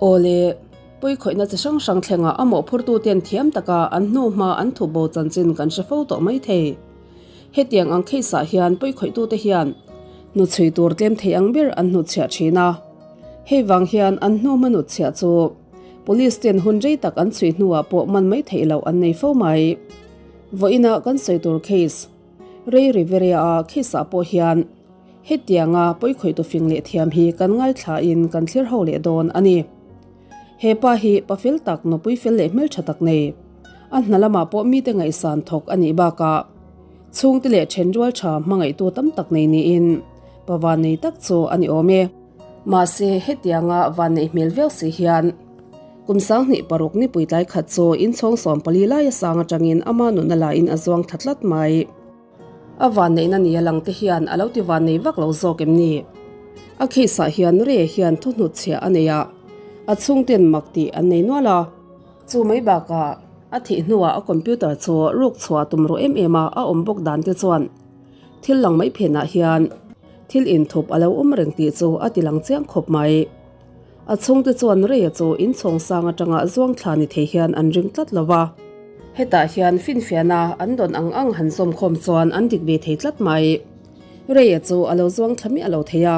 Aw le, pawikhawihna chi hrang hrang thlengah a mawhphurtuten thiam taka an hnuhma an thup bo chanchin kan hre fo tawh mai thei. Hetiang ang case ah hian pawikhawih-tute hian hnuchhui tur tlem thei ang ber an hnutchhiah thin a. Hei vang hian an hnuhma hnutchhiah chu Police ten hun rei tak an chhui hnuah pawh man mai theih loh an nei fo mai. Vawiinah kan sawi tur case Ray Rivera-a case ah pawh hian hetianga pawikhawihtu fing leh thiam hi kan ngaithlain kan thlir ho leh dawn a ni. He pa hi pa fel tak, nupui fel leh hmeltha tak nei. A hna lamah pawh mite ngaihsan thawk a nih bakah chhungte leh thenrual tha hmangaihtu tam tak nei niin pa vannei tak chu a ni awm e. Mahse, hetianga vanneih hmel viau si hian kum 26 nipui tlai khat chu inchhawng 14 laia sang atangin ama nunna lain a zuang thla tlat mai. A vanneihna nia lang te hian a lo ti vannei vak lo zawk em ni? A case ah hian Ray hian thu hnutchhiah a nei a, a chhungten mak tih an nei nual a. Chu mai bakah a thih hnuah a computer chu ruk chhuah tum ruh em em a, a awm bawk dan te chuan thil lang mai phenah hian thil inthup a lo awm reng tih chu a ti lang chiang khawp mai. A chhungte chuan Ray-a chu inchhawng sang atanga zuang thla ni thei hian an ring tlat lo va. Hetah hian finfiahna an dawn ang ang han zawm khawm chuan an dik ve thei tlat mai. Ray-a chu a lo zuang thla miah lo thei a.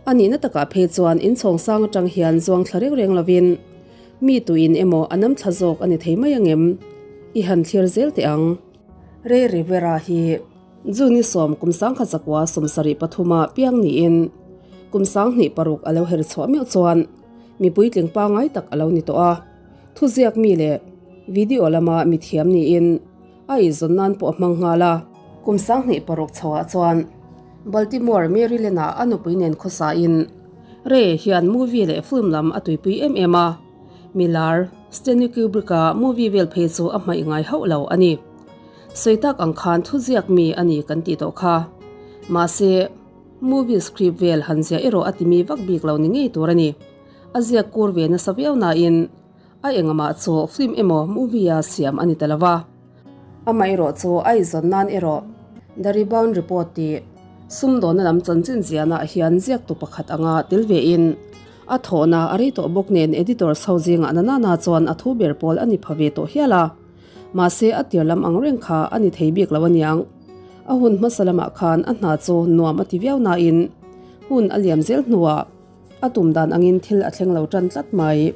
A nihna takah phei chuan inchhawng sang atang hian zuang thla reng reng lovin mi tuin emaw a nam thla zawk a ni thei mai angem? I han thlir zel teh ang. Ray Rivera hi June 10 kum 1973 piang niin kum 26 a lo her chhuah meuh chuan mi puitling pangngai tak a lo ni tawh a. Thuziak mi leh video lama mi thiam niin a eizawn nan pawh a hmang nghal a. Kum 26 chhoah chuan Baltimore, Maryland-ah a nupui nen khawsain Ray hian movie leh film lam a tuipui em em a. Milar, Stanley Kubrick-a movie vel phei chu a hmaih ngai hauh lo a ni. Sawi tak ang khan thuziak mi a ni kan tih tawh kha. Mahse, movie script vel han ziah erawh a ti mi vak bik lo ni ngei tur a ni. A ziak kur ve nasa viau nain a engamah chu film emaw movie-a siam a ni ta lo va. Amaherawh chu a izawn nan erawh The Rebound Report tih sumdawnna lam chanchin ziahnaah hian ziaktu pakhat anga tel vein a thawhna a rei tawh bawk nen editors ho zingah Nanana chuan a thu ber pawl a ni pha ve tawh hial a. Mahse a tir lam ang reng kha a ni thei bik lo aniang. A hun hmasa lamah khan a hna chu nuam a ti viau nain hun a liam zel hnuah a tum dan angin thil a thleng lo tan tlat mai.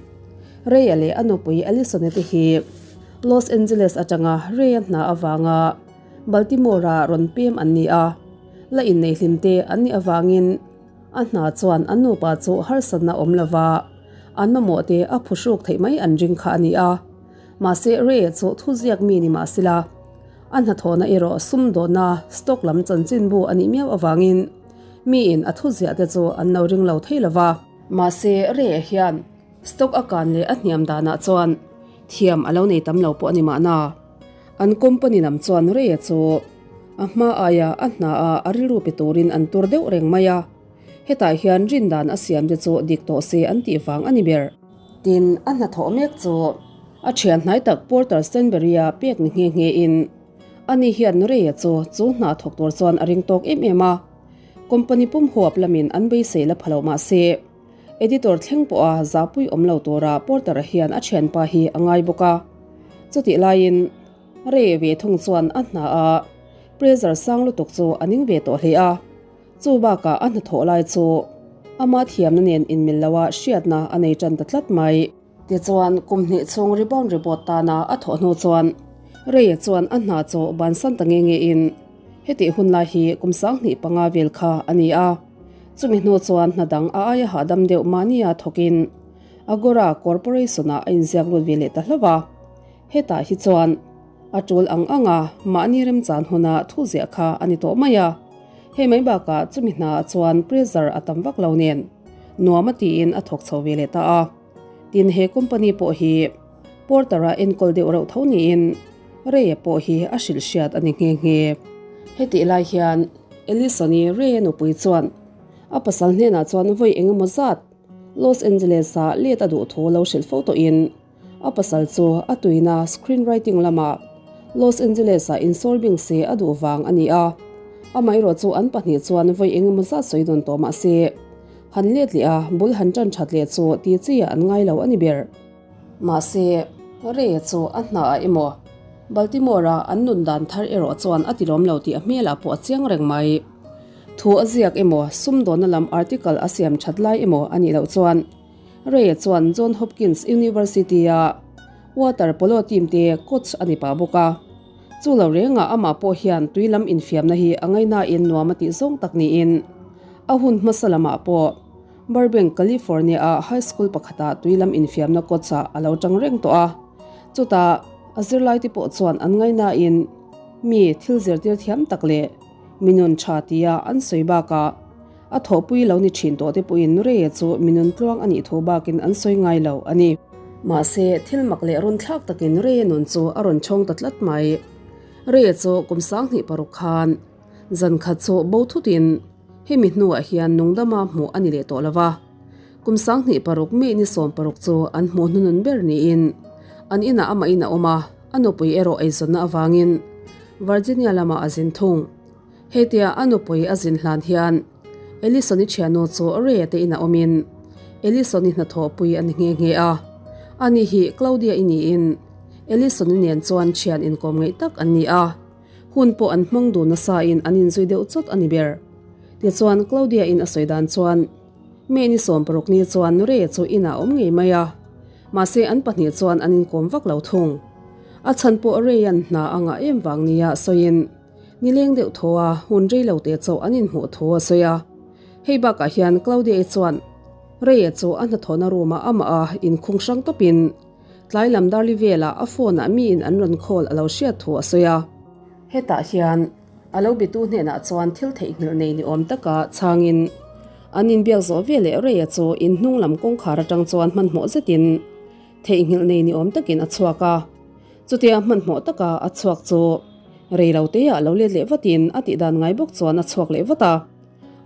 Ray-a leh a nupui Allison-i te hi Los Angeles atanga Ray-a hna avanga Baltimore-a rawn pem an ni a, la innei hlim te an nih avangin a hna chuan an nupa chu harsatna awm lova an mamawh te a phuhruk theih mai an ring kha a ni a. Mahse Ray chu thuziak mi ni mahsela, a hnathawhna erawh sumdawhna stock lam chanchinbu a nih miau avangin miin a thuziah te chu an lo ring lo thei lo va. Mahse Ray hian stock a kan leh a hniam danah chuan thiam a lo nei tam lo pawh a ni mahna. An company lam chuan Ray chu a hma aia a hna a a rilru pe turin an tur deuh reng mai a, hetah hian rindan a siam te chu dik tawh se an tih vang a ni ber. Tin, a hnathawh mek chu a thian hnai tak Porter Stanbury-a pek ni nghe nghe in ani hian Ray-a chu chu hna thawk tur chuan a ring tawk em em a. Company pum huap lamin an beisei la pha lo mah se, editor thleng pawha zahpui awm lo tura Porter-a hian a thianpa hi a ngai bawk a. Chutih laiin Ray-a ve thung chuan a hna a pressure sang lutuk chu a ning ve tawh hle a. Chu bakah a hnathawh lai chu ama thiamna nen inmil loha hriatna a nei tan ta tlat mai. Tichuan, kum hnih chhung rebound report tana a thawh hnu chuan Ray-a chuan a hna chu bansan ta nge ngein hetih hun lai hi kum 25 vel kha a ni a. Chumi hnu chuan hna dang a aia hahdam deuh mahnia thawkin Agora Corporation-ah a inziak lut ve leh ta hlauh a. Hetah hi chuan a tul ang anga mahni remchan huna thu ziah kha a ni tawh mai a. Hei mai bakah chumi hnaah chuan pressure a tam vak lo nen nuam a tiin a thawk chho ve leh ta a. Tin he company pawh hi Porter-a enkawl deuh reuh tho niin Ray-a pawh hi a hrilh hriat a ni nghe nghe. Hetih lai hian Ellison-i Ray-a nupui chuan a pasal hnenah chuan vawi eng emaw zat Los Angeles-ah let a duh thu lo hrilh fo tawhin A pasal chu a tuina screenwriting lamah Los Angeles-ah insawl bing se a duh vang a ni a. Amaherawh chu an pahnih chuan vawi engemaw zat sawi dawn tawh mah se. Han let leh a, bul han tan that leh chu ti chi ah an ngai lo a ni ber. Mahse, Ray-a chu a hna ah emaw, Baltimore-a an nun dan thar erawh chuan a tilawm lo tih a hmelah pawh a chiang reng mai. Thu a ziak emaw, sumdawnna lam article a siam that lai emaw a nih loh chuan Ray-a chuan John Hopkins University-a water polo team te coach a ni pah bawk a. Chu lo rengah amah pawh hian tui lam infiamna hi a ngaihnain nuam a tih zawng tak niin a hun hmasa lamah pawh Burbank, California-a high school pakhatah tui lam infiamna coach-ah a lo tang reng tawh a. Chutah a zirlaite pawh chuan an ngaihnain mi thil zirtir thiam tak leh mi nun tha tia an sawi bakah a thawhpui lo ni thin tawh te pawhin Ray-a chu mi nun tluang a nih thu bakin an sawi ngai lo a ni. Mahse, thil mak leh rawn thlak takin Ray-a nun chu a rawn chhawng ta tlat mai. Ray-a chu kum 2006 khan zan khat chu bo thutin hemi hnuah hian nungdama hmuh a ni leh tawh lo va. Kum 26 May ni 16 chu an hmuh hnunun ber niin an inah amahin a awm a, a nupui erawh eizawnna avangin Virginia lamah a zin thung. Hetia a nupui a zin hlan hian Ellison-i thiannu chu Ray-a te inah awmin Ellison-i hnathawhpui a ni nghe nghe a. Ani hi Claudia-i niin Ellison-i nen chuan thian inkawm ngeih tak an ni a. Hun pawh an hmang dun nasain an inzui deuh chawt a ni ber. Tichuan Claudia-in a sawi dan chuan May ni 16 ni chuan Ray-a chu inah a awm ngei mai a. Mahse an pahnih chuan an inkawm vak lo thung. A chhan pawh Ray-a'n hna a ngah em vang nia sawiin Nileng deuh thaw a, hun rei lo teh chauh an inhmuh thu a sawi a. Hei bakah hian Claudia-i chuan Ray-a chu a hnathawhna room-ah amah a inkhung hrang tawpin tlai lam darli velah a phone-ah miin an rawn call a lo hriat thu a sawi a. Hetah hian a lo bitu hnenah chuan thil theihnghilh nei ni awm taka chhangin an inbiak zawh veleh Ray-a chu inhnung lam kawngkhar atang chuan hmanhmawh zetin theihnghilh nei ni awm takin a chhuak a. Chutia hmanhmawh taka a chhuak chu rei lo te ah lo let leh vatin a tih dan ngai bawk chuan a chhuak leh vat a.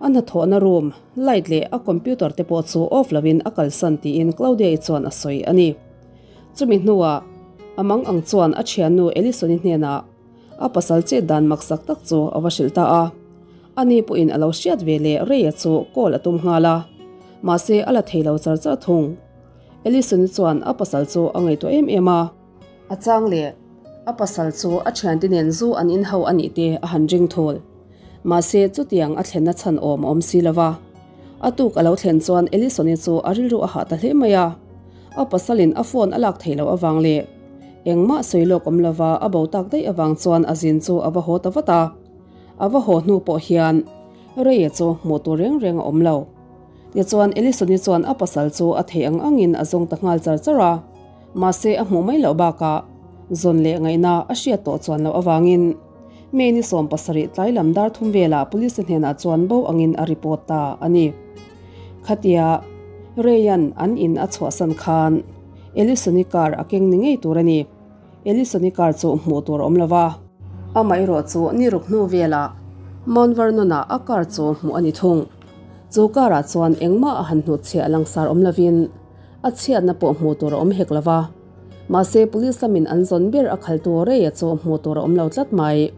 A hnathawhna room, light leh a computer te pawh chu off lovin a kalsan tiin Claudia-i chuan a sawi a ni. Chumi hnuah a mang ang chuan a thiannu Ellison-i hnenah a pasal chet dan maksak tak chu a va hrilh ta a. Ani pawhin a lo hriat ve leh Ray-a chu call a tum nghal a, mahse a la thei lo char char thung. Ellison-i chuan a pasal chu a ngaihtuah em em a. A chang leh a pasal chu a thiante nen zu an inho a nih te a han ring thul. Mahse chutiang a thlenna chhan awm a awm si lo va. A tuk a lo thlen chuan Ellison-i chu a rilru a hah ta hle mai a. A pasalin a phone a lak theih loh avang leh engmah sawi lawk awm lova a bo tak daih avang chuan a zin chu a va haw ta vat a. A va haw hnu pawh hian Ray-a chu hmuh tur reng reng a awm lo. Tichuan Ellison-i chuan a pasal chu a theih ang angin a zawng ta nghal char char a. Mahse a hmuh mai loh bakah zawn leh ngaihna a hriat tawh chuan loh avangin May ni 17 tlai lam dar thum velah police te hnenah chuan bo angin a report ta a ni. Khatia Ray-a'n an in a chhuahsan khan Ellison-i car a keng ni ngei tur a ni. Ellison-i car chu hmuh tur a awm lo va. Amaherawh chu ni ruk hnu velah Mount Vernon-ah a car chu hmuh a ni thung. Chu car-ah chuan engmah a han hnutchhiah langsar awm lovin A chhiatna pawh hmuh tur a awm hek lo va. Mahse, police lamin an zawn ber a khaltu Ray-a chu hmuh tur a awm lo tlat mai.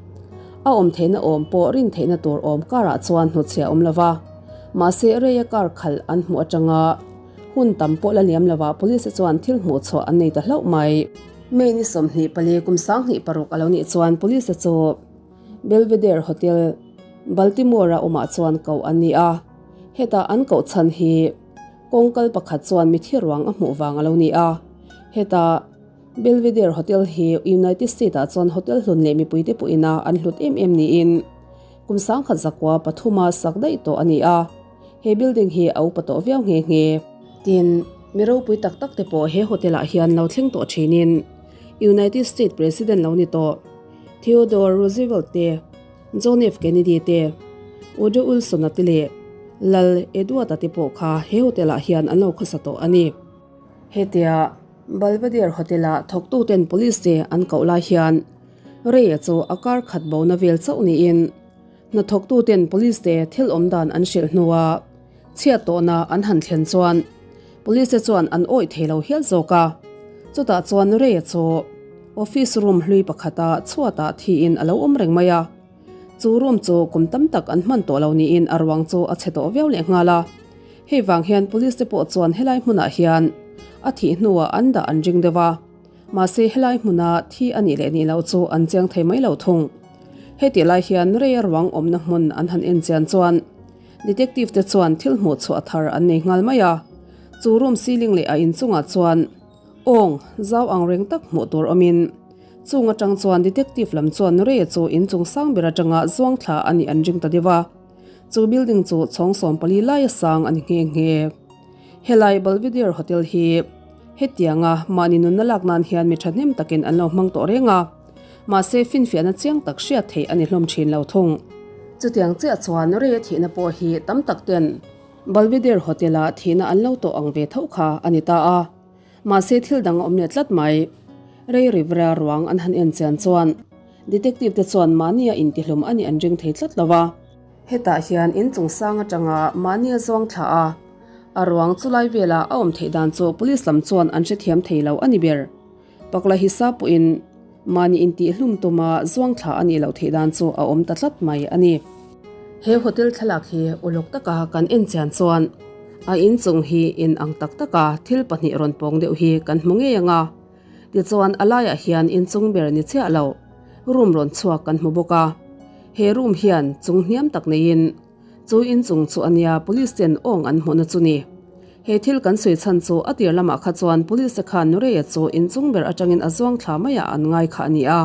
A awm theihna awm pawh rin theihna tur awm car-ah chuan hnuchhiah a awm lo va. Mahse, Ray-a car khalh an hmuh atanga hun tam pawh la liam lovah police-te chuan thil hmuh chhuah an nei ta hlauh mai. May ni 24 kum 26 a lo nih chuan police-te chu Belvedere Hotel, Baltimore-a awmah chuan koh an ni a. Heta an koh chhan hi Kawngkal pakhat chuan mithi ruang a hmuh vang a lo ni a, heta Belvedere Hotel hi United State ah chuan hotel hlun leh mipuite pawhin a an hlut em em niin kum 1000 pathuma sak daih tawh a ni a, he building hi a upa tawh viau nghe nghe. Tin, mi ropui tak tak te pawh he hotel ah hian lo thleng tawh thinin United State President lo ni tawh Theodore Roosevelt te, John F. Kennedy te, Woodrow Wilson-a te leh Lal Edward-a te pawh kha he hotel-ah hian an lo khawsa tawh a ni. Hetia Belvedere Hotel-a thawktuten police te an koh lai hian Ray-a chu a kar khat bona vel chauh niin hnathawktuten police te thil awm dan an hrilh hnuah chhiat tawhna an han thlen chuan police te chuan an awih thei lo hial zawk a. Chutah chuan Ray-a chu Office room hlui pakhata chhuatah thiin a lo awm reng mai a. Chu room chu kum tam tak an hman tawh lo niin a ruang chu a chhe tawh viau leh nghal a. Hei vang hian police te pawh chuan helai hmunah hian a thih hnuah an dah an ring deuh a, mahse helai hmuna thi a nih leh nih loh chu an chiang thei mai lo thung. Hetih lai hian Ray-a ruang awmna hmun an han en chian chuan detective te chuan thil hmuh chhuah thar an nei nghal mai a, chu room ceiling leh a inchungah chuan Awng, zau ang reng tak hmuh tur awmin chung atang chuan detective lam chuan Ray chu inchung sang ber atanga zuang thla a nih an ring ta deuh a. Chu building chu chhawng 14 laia sang a ni nghe nghe. Helai Belvedere Hotel hi hetianga mahni nunna lak nan hian mi thahnem takin an lo hmang tawh reng a, mahse finfiahna chiang tak hriat theih a ni hlawm thin lo thung. Chutiang chiah chuan Ray a thihna pawh hi tam tak ten Belvedere Hotel-a thihna an lo tawh ang ve tho kha a ni ta a. Mahse thil dang a awm leh tlat mai. Rei Rivera ruang an han en chian chuan Detective te chuan mahnia intihlum a nih an ring thei tlat lo a. Hetah hian inchung sang atanga mahnia zawng thla a, a ruang chu lai vela a awm theih dan chu police lam chuan an hrethiam thei lo a ni ber. Pakla hisa pawhin mahni intihlum tuma zuang thla a nih loh theih dan chu a awm ta tlat mai a ni. He hotel thlalak hi uluk taka kan en chian chuan a inchung hi in ang tak taka thil pahnih rawn pawng deuh hi kan hmu ngei ang a. Tichuan a laiah hian inchung ber ni chiah lo room rawn chhuak kan hmu bawk a. He room hian chung hniam tak neiin Chu inchung chu a nia police ten awng an hmuhna chu ni. He thil kan sawi chhan chu a tir lamah kha chuan police te khan Nureia chu inchung ber atangin a zuang thla maiah an ngai kha a ni a.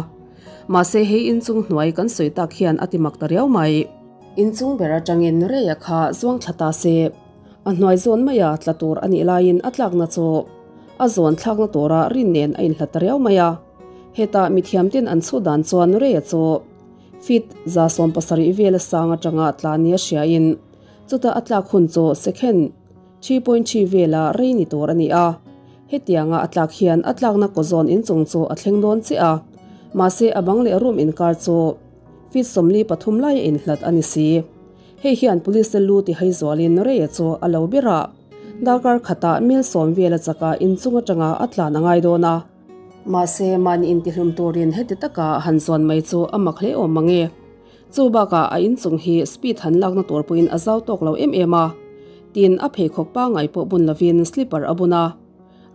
Mahse hei inchung hnuai kan sawi tak hian a ti mak ta riau mai. Inchung ber atangin Nureia kha zuang thla ta se, a hnuai zawn maia tla tur a nih laiin a tlakna chu a zawn thlakna tura rin nen a inhlat ta riau mai a. Hetah mithiamten an chhut dan chuan Nureia chu Feet 70 vela sang atanga tla nia hriain chuta a tlak hun chu second 3.3 vela rei ni tur a ni a. Hetianga a tlak hian a tlakna kaw zawn inchung chu a thleng dawn chiah a, mahse a bang leh room inkar chu feet 43 laia inhlat a ni si. Hei hian police te lu ti hai zualin Ray-a chu a lo ber a, darkar khatah mil 10 vela chaka inchung atanga a tlan a ngai dawn a. Mahse, mahni intihlum turin heti taka han zawn mai chu a mak hle awm mang e. Chu bakah a inchung hi speed han lakna tur pawhin a zau tawk lo em em a. Tin, a pheikhawk pangngai pawh bun lovin slipper a bun a.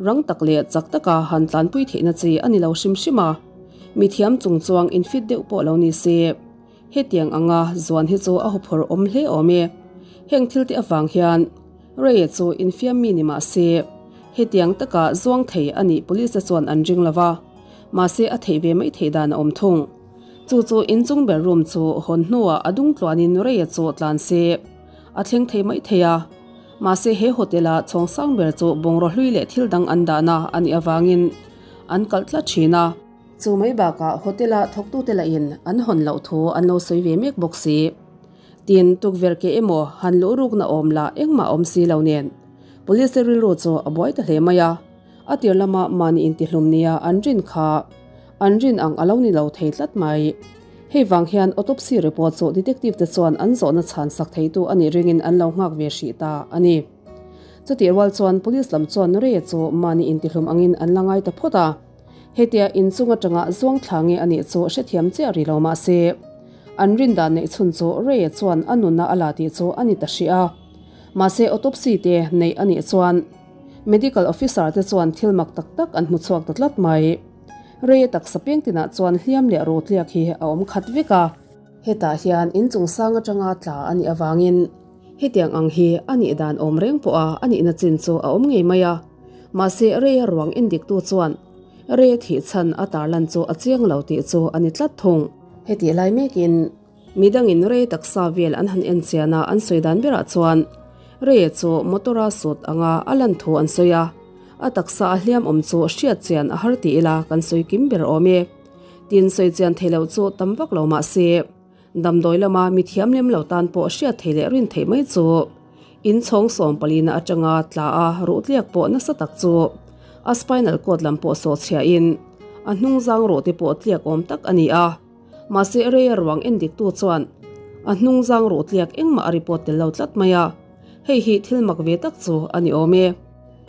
Rang tak leh chak taka han tlanpui theihna chi a ni lo hrim hrim a. Mithiam chung chuang infit deuh pawh lo ni se. Hetiang anga zuan hi chu a huphurh awm hle awm e. Heng thil te avang hian Ray-a chu infiam mi ni mah se, hetiang taka zuang thei a nih police te chuan an ring lo va, mahse a theih ve mai theih dan a awm thung. Chu chu inchung ber room chu hawn hnuah a dung tluanin Ray-a chu tlan se, a thleng thei mai thei a. Mahse he hotel-a chhawng sang ber chu bungraw hlui leh thil dang an dahna a nih avangin an kalh tlat thin a. Chu mai bakah hotel-a thawktute lahin an hawn loh thu an lo sawi ve mek bawk si. Tin, tukverh ke emaw han luh rukna awm lah engmah awm si lo nen. Police te rilru chu a buai ta hle mai a, a tir lama mahni intihlum nia an rin kha an rin ang a lo ni lo thei tlat mai. Hei vang hian autopsy report chu detective te chuan an zawhna chhan sak theitu a nih ringin an lo nghak ve hrih ta a ni. Chutih rual chuan police lam chuan Ray-a chu mahni intihlum angin an la ngai ta phawt a. Hetia inchung atanga zuang thla nge a nih chu hrethiam chiah ri lo mah se, an rin dan neih chhun chu Ray-a chuan a nunna a la tih chu a ni ta hrih a. Mahse autopsy te neih a nih chuan medical officer te chuan thil mak tak tak an hmu chhuak ta tlat mai. Ray-a taksa peng tinah chuan hliam leh rotliak hi a awm khat vek a. Hetah hian inchung sang atanga tla a nih avangin hetiang ang hi a nih dan awm reng pawha a nihna chin chu a awm ngei mai a. Mahse Ray-a ruang endiktu chuan Ray-a thih chhan a tarlan chu a chiang lo tih chu a ni tlat thung. Hetih lai mekin midangin Ray taksa vel an han en chian a, an sawi dan berah chuan Ray-a chu motor-a sut anga a lan thu an sawi a, a taksa a hliam awm chu hriat chian a har ti ila kan sawi kim ber awm e. Tin, sawi chian thei loh chu tam vak lo mahse Damdawi lama mithiam lem lo tan pawh hriat theih leh rin theih mai chu inchhawng 14 na atanga tla a ruhtliak pawh nasa tak chu a spinal cord lam pawh sawhchhiahin a hnung zang ruh te pawh tliak awm tak a ni a. Mahse Ray-a ruang endiktu chuan a hnung zang ruh tliak engmah a report tel lo tlat mai a, hei hi thil mak ve tak chu a ni awm e.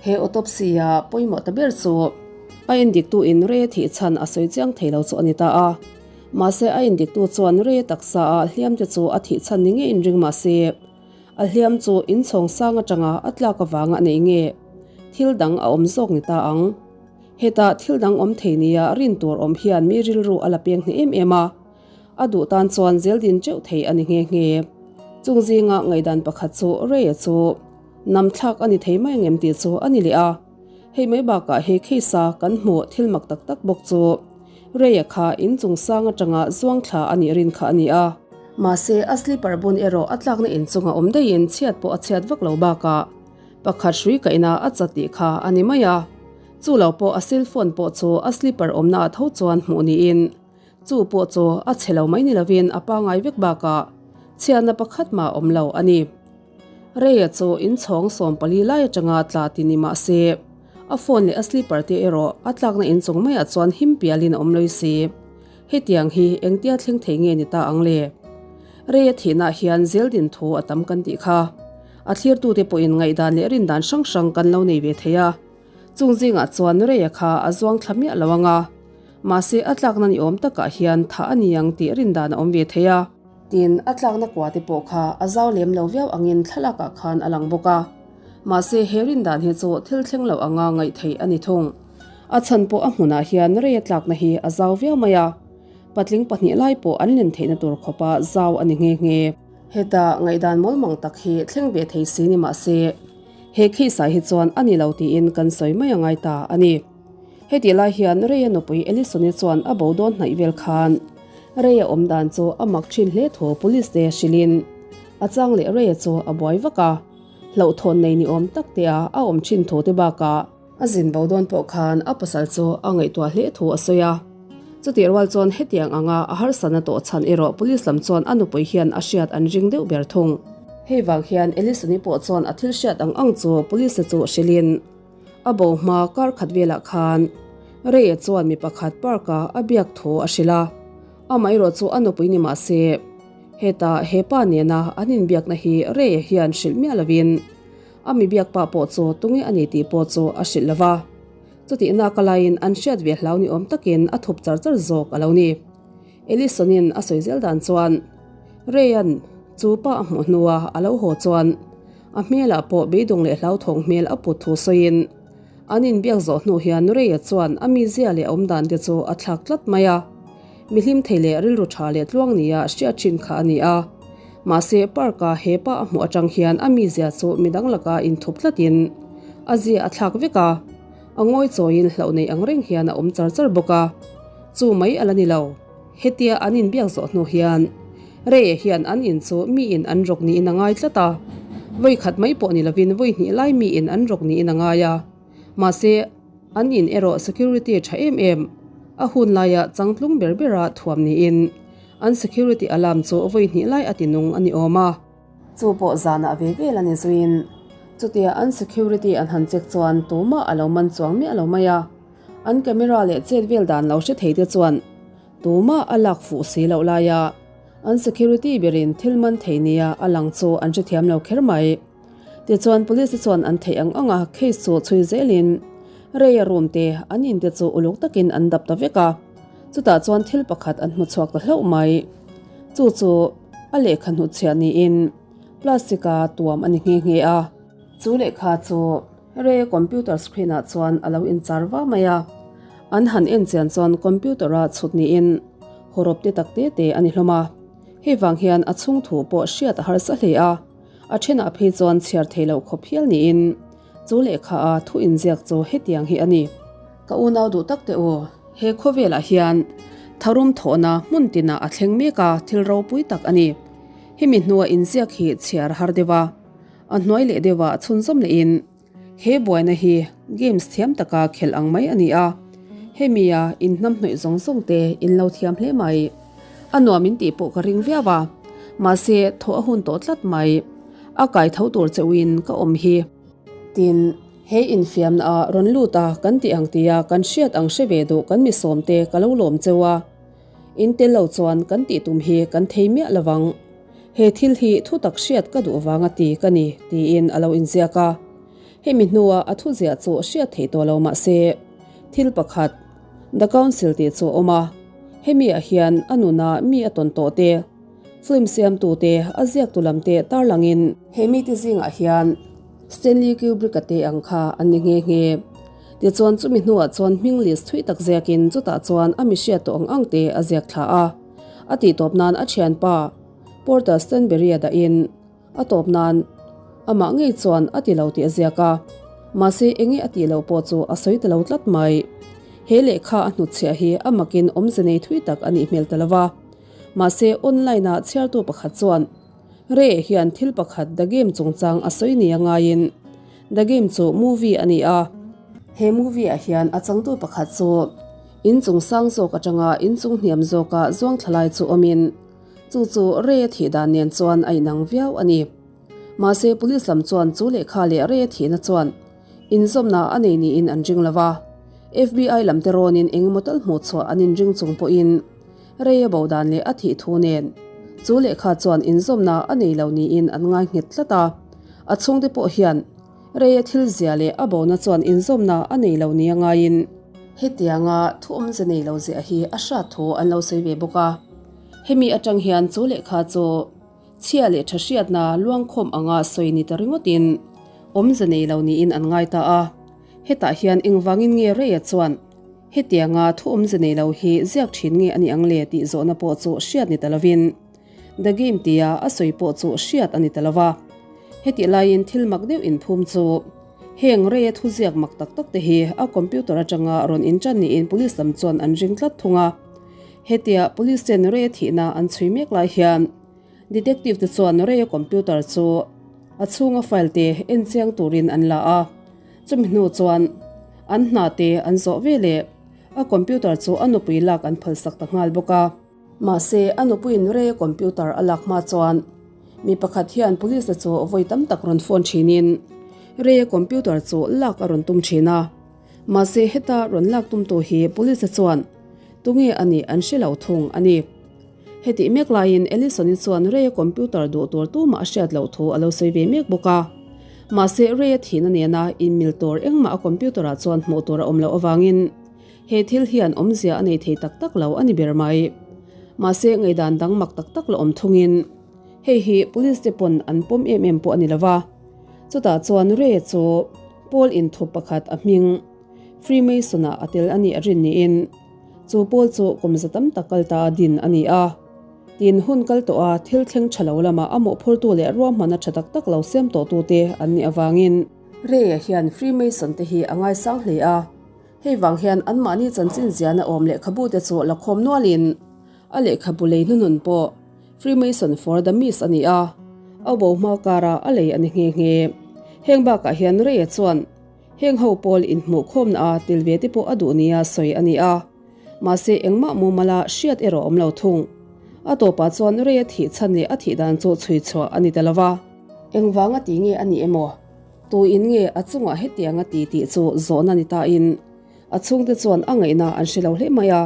He autopsy-a pawimawh ta ber chu a endiktu-in Ray-a thih chhan a sawi chiang thei lo chu a ni ta a. Mahse a indiktu chuan Ray taksa a hliam te chu a thih chhan ni ngei inring mahse. A hliam chu inchhawng sang atanga a tlak avanga a nei nge thil dang a awm zawk ni ta ang. Heta thil dang awm thei nia rin tur awm hian mi rilru a la peng hneh em em a, a duh tan chuan zel din teuh thei a ni nghe nghe. Chung zinga ngaihdan pakhat chu Ray-a chu nam thlak a ni thei mai angem tih chu a ni leh a. Hei mai bakah he case-a kan hmuh thil mak tak tak bawk chu Ray-a kha inchung sang atanga zuang thla a nih rin kha a ni a. Mahse a slipper bun erawh a tlakna inchunga awm daihin chhiat pawh a chhiat vak lo bakah pakhat hrui kaihna a chat tih kha a ni mai a. Chu lo pawh a cell phone pawh chu a slipper awmna ah tho chuan hmuh niin chu pawh chu a chhe lo mai ni lovin a pangai vek bakah chhiatna pakhat mah awm lo a ni. Ray-a chu inchhawng 14 lai atanga tla ti ni mah se a phone leh a slipper te erawh a tlakna inchung maiah chuan him pialin a awm lawih si. Hetiang hi engtia thleng thei nge ni ta ang le? Ray-a thihnaah hian zeldin thu a tam kan tih kha. A thlirtute pawhin ngaihdan leh rindan hrang hrang kan lo nei ve thei a. Chung zingah chuan Ray-a kha a zuang thla miah lo ang a, mahse a tlakna ni awm takah hian thah a ni ang tih rindan a awm ve thei a. Tin, a tlakna kua te pawh kha a zau lem lo viau angin thlalakah khan a lang bawk a. Mahse he rindan hi chu thil thleng lo anga ngaih theih a ni thung. A chhan pawh a hmunah hian Ray-a tlakna hi a zau viau mai a, patling pahnih lai pawh an len theihna tur khawpa zau a ni nghe nghe. Heta ngaihdan mawlmang tak hi thleng ve thei si ni mahse, he case ah hi chuan a ni lo tiin kan sawi mai a ngai ta a ni. Hetih lai hian Ray-a nupui Ellison-i chuan a bo dawn hnaih vel khan Ray-a awm dan chu a mak thin hle thu police te hrilhin a chang leh Ray-a chu a buai vak a, hlauhthawn nei ni awm tak te a a awm thin thu te bakah a zin bo dawn pawh khan a pasal chu a ngaihtuah hle thu a sawi a. Chutih rual chuan hetiang anga a harsatna tawh chhan erawh police lam chuan a nupui hian a hriat an ring deuh ber thung. Hei vang hian Ellison-i pawh chuan a thil hriat ang ang chu police-te chu hrilhin a bo hma kar khat velah khan Ray-a chuan mi pakhat park-a a biak thu a hrilh a, amaherawh chu a nupui ni mah se heta he pa nena an inbiakna hi Ray-a hian hrilh miah lovin a mi biak pa pawh chu tunge a ni tih pawh chu a hrilh lo va. Chutihna ka laiin an hriat ve hlau ni awm takin a thup char char zawk a lo ni. Ellison-in a sawi zel dan chuan Ray-a'n chu pa a hmuh hnua a lo haw chuan a hmelah pawh beidawng leh hlauthawng hmel a put thu sawiin an inbiak zawh hnu hian Ray-a chuan a mizia leh awmdan te chu a thlak tlat mai a. Mi hlim thei leh rilru tha leh tluang nia hriat thin kha a ni a. Mahse park-a he pa a hmuh atang hian a mizia chu midang laka inthup tlatin a zia a thlak vek a, a ngawi chawiin hlauh nei ang reng hian a awm char char bawk a. Chu mai a la ni lo. Hetia an inbiak zawh hnu hian Ray-a hian an in chu miin an rawk niin a ngai tlat a, vawi khat mai pawh ni lovin vawi hnih lai miin an rawk niin a ngai a. Mahse, an in erawh security tha em em, a hun laia changtlung ber bera thuam niin an security alarm chu vawi hnih lai a ti nung a ni awm a. Chu pawh zanah ve vel a ni zuiin chutia an security an han check chuan tumah a lo man chuang miah lo mai a, an camera leh chet vel dan lo hre thei te chuan tumah a lak fuh si loh laia an security berin thil man thei nia a lang chu an hrethiam lo kher mai. Tichuan police te chuan an theih ang ang a case chu chhui zelin Ray-a room te an in te chu uluk takin an dap ta vek a, chutah chuan thil pakhat an hmu chhuak ta hlauh mai. Chu chu a lehkha hnutchhiah niin plastic a tuam a ni nghe nghe a. Chu lehkha chu Ray-a computer screen ah chuan a lo inchar va mai a, an han en chian chuan computer a chhut niin hawrawp te tak te te a ni hlawm a, hei vang hian a chhung thu pawh hriat a harsa hle a. A thenah phei chuan chhiar thei loh khawp hial niin chu lehkha a thu inziak chu hetiang hi a ni. Ka unau duh tak teh u, he khawvelah hian tharum thawhna hmun tinah a thleng mek a, thil ropui tak a ni. Hemi hnua inziak hi chhiar har deuh a, a hnuai leh deuhah chhunzawm lehin He buaina hi games thiam taka khelh ang mai a ni a, hemi a inhnamhnawih zawng zawng te in lo thiam hle mai. A nuam in tih pawh ka ring viau a, mahse thawh a hun tawh tlat mai. A kai tho tur che uin ka awm hi. Tin, he infiamna ah rawn lut a kan tih ang tia kan hriat ang hre ve duh kan mi sawm te ka lo lawm cheu a. In tel lo chuan kan tih tum hi kan thei miah lo vang. He thil hi thu tak hriat ka duh vang a ti ka ni, tiin a lo inziak a. Hemi hnua a thu ziah chu hriat theih tawh lo mah se, thil pakhat, The Council tih chu a awm a. Hemi ah hian a nuna mi a tawn tawh te, Film siamtute, a ziaktu lamte tarlangin he mite zingah hian Stanley Kubrick-a te ang kha an ni nghe nghe. Tichuan chumi hnuah chuan hming list thui tak ziakin chutah chuan a mihriat tawh ang ang te a ziak thla a. A tihtawp nan a thianpa Porter Stanberry-a dahin a tawp nan amah ngei chuan a ti lo tih a ziak a. Mahse enge a tih loh pawh chu a sawi ta lo tlat mai. He lehkha a hnutchhiah hi a makin awmze nei thui tak a nih hmel ta lo va. Mahse online-a chhiartu pakhat chuan Ray hian thil pakhat The Game chungchang a sawi nia ngaiin The Game chu movie a ni a. He movie-ah hian a changtu pakhat chu inchung sang zawk atanga inchung hniam zawka zuang thla lai chu awmin chu chu Ray-a thih dan nen chuan a inang viau a ni. Mahse police lam chuan chu lehkha leh Ray-a thihna chuan inzawmna a nei niin an ring lo va. FBI lamte rawnin engemaw tal hmuh chhuah an inring chung pawhin Rei a bo dan leh a thih thu nen chu lehkha chuan inzawmna a nei lo niin an ngai nghet tlat a. A chhungte pawh hian rei a thil zia leh a bona chuan inzawmna a nei lo nia ngaiin hetianga thu awmze nei lo ziah hi a hrat thu an lo sawi ve bawk a. Hemi atang hian chu lehkha chu chhia leh tha hriatna luangkhawm anga sawi ni ta ringawtin awmze nei lo niin an ngai ta a. Hetah hian engvangin nge Reia chuan Hetianga thu awmze nei lo hi ziak thin nge a ni ang le tih zawhna pawh chu hriat ni ta lovin The Game tia a sawi pawh chu hriat a ni ta lova. Hetih laiin thil mak deuh inphum chu heng Ray-a thuziak mak tak tak te hi a computer atanga rawn intan niin police lam chuan an ring tlat thung a. Hetia police ten Ray-a thihna an chhui mek lai hian Detective te chuan Ray-a computer chu a chhunga file te enchiang turin an la a. Chumi hnu chuan an hna te an zawh ve leh a computer chu a nupui lak an phalsak ta nghal bawk a. Mahse, a nupuiin Ray-a computer a lak hma chuan mi pakhat hian police te chu vawi tam tak rawn phone thinin Ray-a computer chu lak a rawn tum thin a. Mahse, heta rawn lak tumtu hi police te chuan tunge a nih an hre lo thung a ni. Hetih mek laiin Ellison-i chuan Ray-a computer duh tur tumah a hriat loh thu a lo sawi ve mek bawk a. Mahse, Ray-a thihna nena inmil tur engmah a computer-ah chuan hmuh tur a awm loh avangin he thil hian awmzia a nei thei tak tak lo a ni ber mai. Mahse, ngaihdan dang mak tak tak la awm thungin hei hi police te pawn an pawm em em pawh a ni lo va. Chutah chuan Ray-a chu Paul inthup pakhat a hming Freemason-ah a tel a nih a rin niin, Chu pawl chu kum za tam tak kal ta a din a ni a. Tin, hun kal tawh a thil thleng tha lo lama a mawhphurtu leh ruahmanna tha tak tak lo siam tawhtute an nih avangin, Ray-a hian Freemason te hi a ngaisang hle a, hei vang hian anmahni chanchin ziahna awm lehkhabu te chu la khawm nualin a lehkhabu lei hnunun pawh Freemason for the Miss a ni a, a bo hma karah a lei a ni nghe nghe. Heng bakah hian Ray-a chuan Heng ho pawl inhmuhkhawmna a tel ve te pawh a duh nia sawi a ni a, mahse engmah mumala hriat erawh awm lo thung. A tawpah chuan Ray-a thih chhan leh a thih dan chu chhui chhuah a ni ta lo va. Engvanga ti nge a ni emaw? Tuin nge a chungah hetianga ti tih chu zawhna ni tain a chhungte chuan a ngaihna an hre lo hle mai a,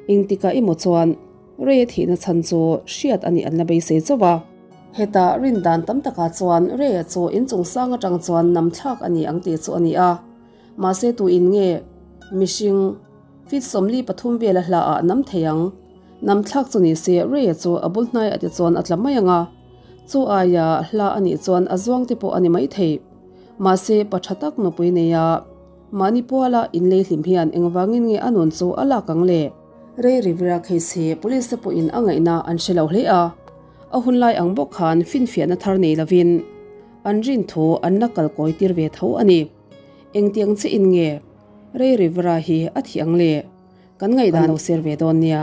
engtikah emaw chuan Ray-a thihna chhan chu hriat a nih an la beisei chauh a. Heta rin dan tam takah chuan Ray-a chu inchung sang atang chuan nam thlak a ni ang tih chu a ni a. Mahse tuin nge mihring feet 43 vela hla ah nam thei ang? Nam thlak chu ni se Ray-a chu a bul hnai ah te chuan a tla mai ang a. Chu aia hla a nih chuan a zuang te pawh a ni mai thei. Mahse pa tha tak nupui nei a mahni puala inlei hlim hian engvangin nge a nun chu a lak ang le? Ray Rivera case hi police te pawhin a ngaihna an hre lo hle a. A hun lai ang bawk khan finfiahna thar nei lovin an rin thu an la kal kawi tir ve tho a ni. Engtiang che in nge Ray Rivera hi a thih ang le? Kan ngaihdan lo ser ve dawn nia.